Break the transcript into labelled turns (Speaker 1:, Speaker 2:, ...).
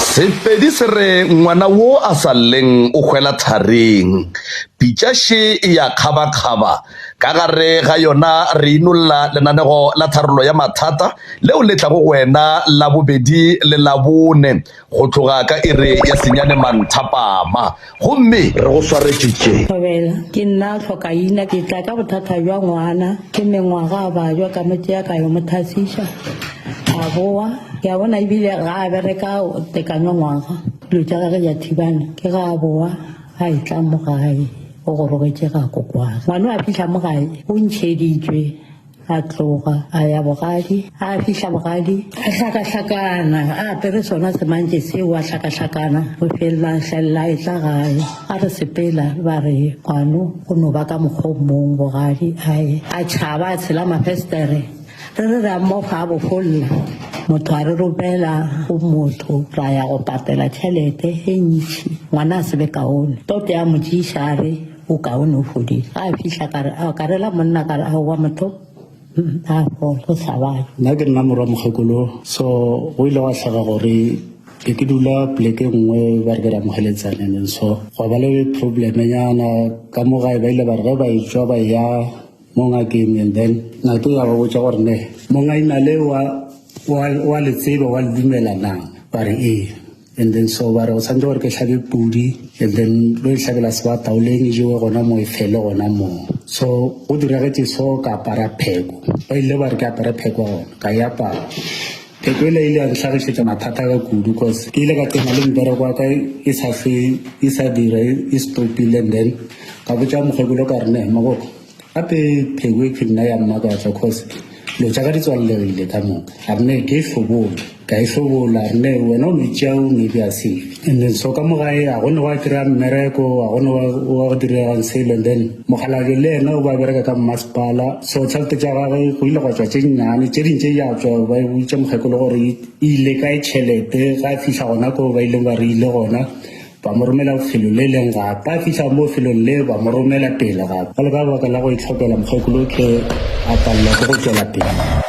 Speaker 1: Sepedi se re ngwana wo a sa lleng o hwela tharing. Pitša še e ya kgabakgaba. Ka gare ga yona re inolla lenanego la tharollo ya mathata leo le tlago go wena Labobedi le Labone go tloga ka iri ya senyane manthapama. Gomme re go swaretše tše.
Speaker 2: Thobela, Ke nna Tlhokaina, ke tla ka bothata bja ngwana. Ke mengwaga a bajwa, ka mo tšea ka yo mo thasiša, a boa. Ke a bona ebile ga a bereka tekanyo ngwaga, dilo tša gage di a thibana. Ke ga a boa a etla mo gae, o gorogetše ga kokoage. Ngwana a fihla mo gae, o ntšheditšwe. A tloga a ya bogadi, a fihla bogadi a hlakahlakana, a apere sona semantše seo, a hlakahlakana go felela a hlalela a etla gae. A re sepela ba re kwano go no ba ka mokgwa o mong bogadi ae. A tšhaba a tshela mafestere, re re re a mmofa a bofolla. Motho a re romela go motho ra ya go patela tšhelete e ntši, ngwana a se be kaone. Tote a mo tšiša a re O kaone o fodile. Ga a fihla ka re, ka rela monna ka re, aowa motho a fola, go sa bale.
Speaker 3: Nna ke nna morwa mokgekolo, so go ile gwa hlaga gore ke ke dula poleke nngwe ba re ke ramogeletsane and then so gwa ba le problemenyana ka mo gae ba ile ba re ge ba etšwa ba ya mo ngakeng and then ngake ya ba botša gore ne mongaina le wa wa le tseba wa le dumela na ba re ee and then so ba re go tshwanetse gore ke hlabe pudi and then lo e hlabela sebataoleng e jewe gona mo e fele gona moo so go diragetše so ka apara pheko ba ile ba re ke apare pheko gona ka e apara pheko ele ile ya ntlhagišetša mathata ka kudu cause ke ile ka tsena le mbereko wa ka e sa fe e sa dira e stopile and then ka botša mokgekolo ka re ne magoko Gape pheko e nna ya mmakatša cause dilo tša ka di tswalelegile ka moka. A re ne ke e hlobola, ka e hlobola. A re ne wena o no tšea o no e bea safe. And then so ka mo gae a go ne wa kry-a mmereko, a go ne wa go diregang selo. And then mokgalabje le yena o ba bereka ka mmasepala, so tšhelete tša gagwe go ile gwa tšwa tše nnyane, tše ding tše ya tšwa ba botša mokgekolo gore e ile kae tšhelete. Ga a fihla gona ko ba ileng ba re ile gona. Ba mo romela felo le leng gape. Ba fihla mo felong le ba mo romela pele gape. Bjale ka baka la go itlhokela mokgekolo ke a palelwa ke go tšwela pele.